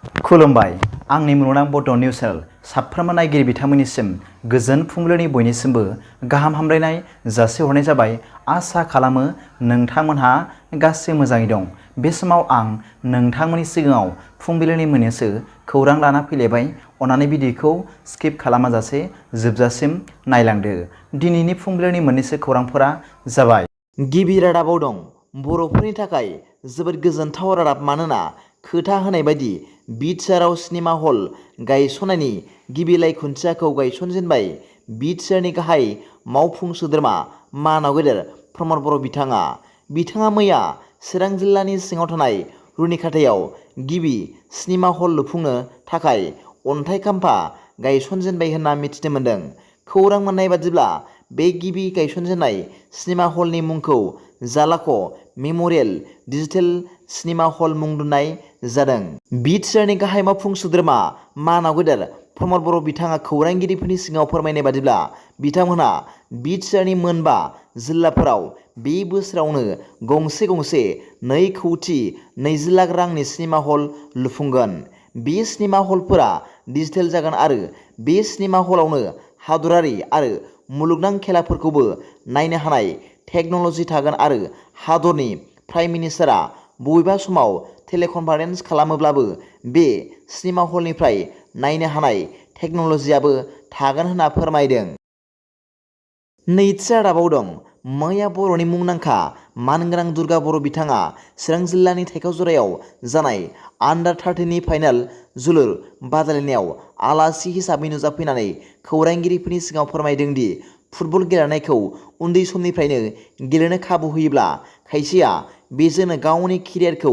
खुलुमबाय आंनि मुलुगनां बड' निउस चेनेल साफ्रोमबो नायगिरि बिथांमोननिसिम गोजोन फुंबिलिनि बयनिसिमबो गाहाम हामलायनाय जासिहरनाय जाबाय। आसा खालामो नोंथांमोनहा गासै मोजाङै दं। बे समाव आं नोंथांमोननि सिगाङाव फुंबिलिनि मोननैसो खौरां लाना फैलायबाय। अन्नानै भिडिअखौ स्किप खालामाजासे जोबजासिम नायलांदो। दिनैनि फुंबिलिनि मोननैसो खौरांफोरा जाबाय। गिबि रादाबाव दं बर'फोरनि थाखाय जोबोद गोजोनथाव रादाब, मानोना खोथा होनाय बायदि बिटिआरआव सिनेमा हल गायसननायनि गिबि लाइखुन्थियाखौ गायसनजेनबाय। बिटिआरनि गाहाय मावफुं सोद्रोमा मानाव गेदेर प्रमद बर' बिथाङा मैया चिरां जिल्लानि सिङाव थानाय रुनिखाथायाव गिबि सिनेमा हल लुफुंनो थाखाय अन्थाइ खाम्फा गायसनजेनबाय होनना मिथिनो मोन्दों। खौरां मोननाय बादिब्ला बे गिबि गायसनजेननाय सिनेमा हलनि मुंखौ जालाख' मेम'रियेल डिजिटेल सिनेमा हल मुं दोननाय जादों। बिटिआरनि गाहाय मावफुं सोद्रोमा मानाव गेदेर प्रमद बर' बिथाङा खौरांगिरिफोरनि सिगाङाव फोरमायनाय बादिब्ला बिथांमोनहा बिटिआरनि मोनबा जिल्लाफोराव बे बोसोरावनो गंसे 2,20 लाख रांनि सिनेमा हल लुफुंगोन। बे सिनेमा हलफोरा डिजिटेल जागोन आरो बे सिनेमा हलावनो हादरारि आरो मुलुगनां खेलाफोरखौबो नायनो हानाय टेक्न'ल'जि थागोन आरो हादरनि प्राइम मिनिस्टारा बबेबा समाव टेलिकनफारेन्स खालामोब्लाबो बे सिनेमा हलनिफ्राय नायनो हानाय टेक्न'ल'जियाबो थागोन होनना फोरमायदों। नैथि रादाबाव दं मैया बर'नि मुंदांखा मानगोनां दुर्गा बर' बिथाङा चिरां जिल्लानि थाइखावजरायाव जानाय आन्डार-13 फाइनाल जोलुर बादायलायनायाव आलासि हिसाबै नुजाफैनानै खौरांगिरिफोरनि सिगाङाव फोरमायदों दि फुटबल गेलेनायखौ उन्दै समनिफ्रायनो गेलेनो खाबु होयोब्ला खायसेया बेजोंनो गावनि केरियारखौ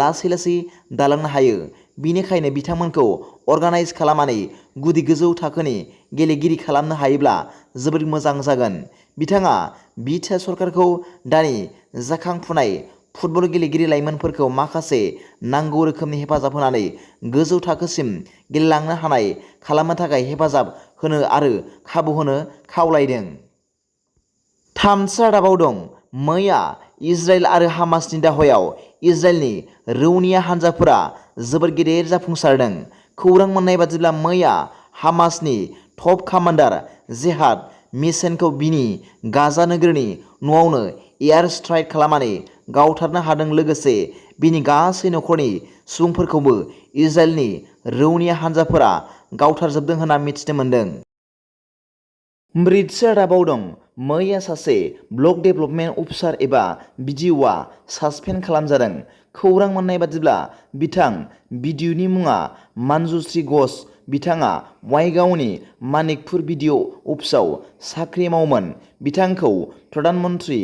लासै दालांनो हायो। बेनिखायनो बिथांमोनखौ अर्गानाइज खालामनानै गुदि गोजौ थाखोनि गेलेगिरि खालामनो हायोब्ला जोबोद मोजां जागोन। बिथाङा बिटिआर सरकारखौ दानि जाखांफुनाय फुटबल गेलेगिरि लाइमोनफोरखौ माखासे नांगौ रोखोमनि हेफाजाब होनानै गोजौ थाखोसिम गेलेलांनो हानाय खालामनो थाखाय हेफाजाब होनो आरो खाबु होनो खावलायदों। थामथि रादाबाव दं मैया इजराइल आरो हामासनि दावहायाव इजराइलनि रौनिया हानजाफोरा जोबोद गेदेर जाफुंसारदों। खौरां मोननाय बादिब्ला मैया हामासनि टप कामान्डार जेहाद मिशेनखौ बिनि गाजा नोगोरनि न'आवनो एयार स्ट्राइक खालामनानै गावथारनो हादों, लोगोसे बिनि गासै नखरनि सुबुंफोरखौबो इजराइलनि रौनिया हानजाफोरा गावथारजोबदों होनना मिथिनो मोन्दों। ब्रैथि रादाबाव दं मैया सासे ब्लक डेभेलपमेन्ट अफिसार एबा बिडिअ'आ सासपेन्ड खालामजादों। खौरां मोननाय बादिब्ला बिथां बिडिअ'नि मुङा मानजुश्री घोष। बिथाङा वाइगावनि मानिकपुर बिडिअ' अफिसाव साख्रि मावोमोन। बिथांखौ प्रधान मन्त्रि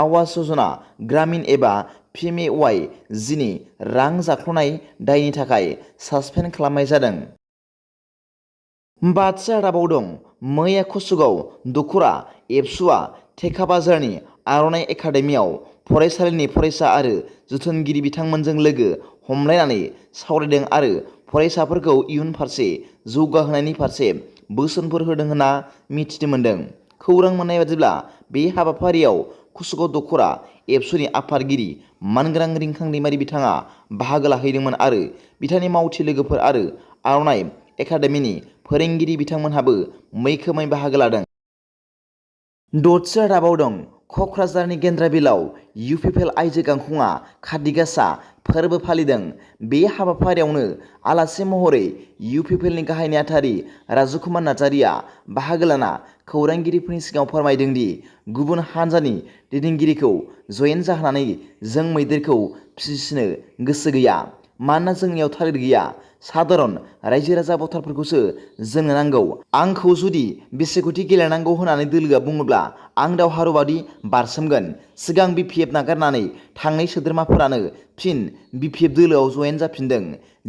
आवास यजना ग्रामीण एबा PMAY-G नि रां जाख्ल'नाय दायनि थाखाय सासपेन्ड खालामनाय जादों। बाथि रादाबाव दं मैया कसुगाव दख'रा एबसुआ थेखा बाजारनि आर'नाइ एकाडेमियाव फरायसालिनि फरायसा आरो जोथोनगिरि बिथांमोनजों लोगो हमलायनानै सावरायदों आरो फरायसाफोरखौ इयुन फारसे जौगाहोनायनि फारसे बोसोनफोर होदों होनना मिथिनो मोन्दों। खौरां मोननाय बादिब्ला बे हाबाफारियाव कसुगाव दख'रा एबसुनि आफादगिरि मानगोनां रिंखां दैमारि बिथाङा बाहागो लाहैदोंमोन आरो बिथांनि मावथि लोगोफोर आरो आर'नाइ एकाडेमिनि फोरोंगिरि बिथांमोनहाबो मैखोमै बाहागो लादों। दथि रादाबाव दं क'क्राझारनि गेन्द्राबिलाव इउपिपिएल आइजो गांखंआ खाथि गासा फोरबो फालिदों। बे हाबाफारियावनो आलासि महरै इउपिपिएलनि गाहाय नेहाथारि राजुकुमार नार्जारिया बाहागो लाना खौरांगिरिफोरनि सिगाङाव फोरमायदों दि गुबुन हानजानि दैदेनगिरिखौ जयेन जाहोनानै जों मैदेरखौ फिसिनो गोसो गैया, मानोना जोंनियाव थालिर गैया। साधारन रायजो राजा भटारफोरखौसो जोंनो नांगौ। आंखौ जुदि बिसायख'थि गेलेनांगौ होननानै दोलोआ बुङोब्ला आं दावहारु बायदि बारसोमगोन। सिगां बिपिएफ नागारनानै थांनाय सोद्रोमाफोरानो फिन बिपिएफ दोलोआव जयेन जाफिनदों।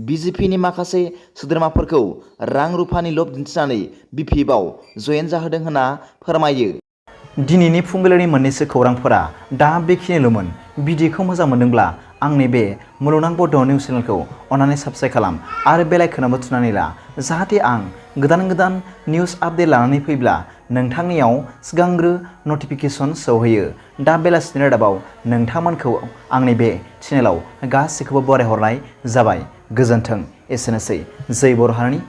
बिजेपिनि माखासे सोद्रोमाफोरखौ रां रुफानि लब दिन्थिनानै बिपिएफआव जयेन जाहोदों होनना फोरमायो। दिनैनि फुंबिलिनि मोननैसो खौरांफोरा दा बेखिनिल'मोन। भिडिअखौ मोजां मोनदोंब्ला आंनि बे मुलुगनां बड' निउस चेनेलखौ अन्नानै साबस्क्राइब खालाम आरो बेल आइकनआवबो थुनानै ला, जाहाथे आं गोदान निउस आपडेट लानानै फैब्ला नोंथांनियाव सिगांग्रो नटिफिकेसन सौहैयो। दा बेलासिनि रादाबाव नोंथांमोनखौ आंनि बे चेनेलाव गासैखौबो बरायहरनाय जाबाय। गोजोन्थों। एसेनोसै जै बर' हारिनि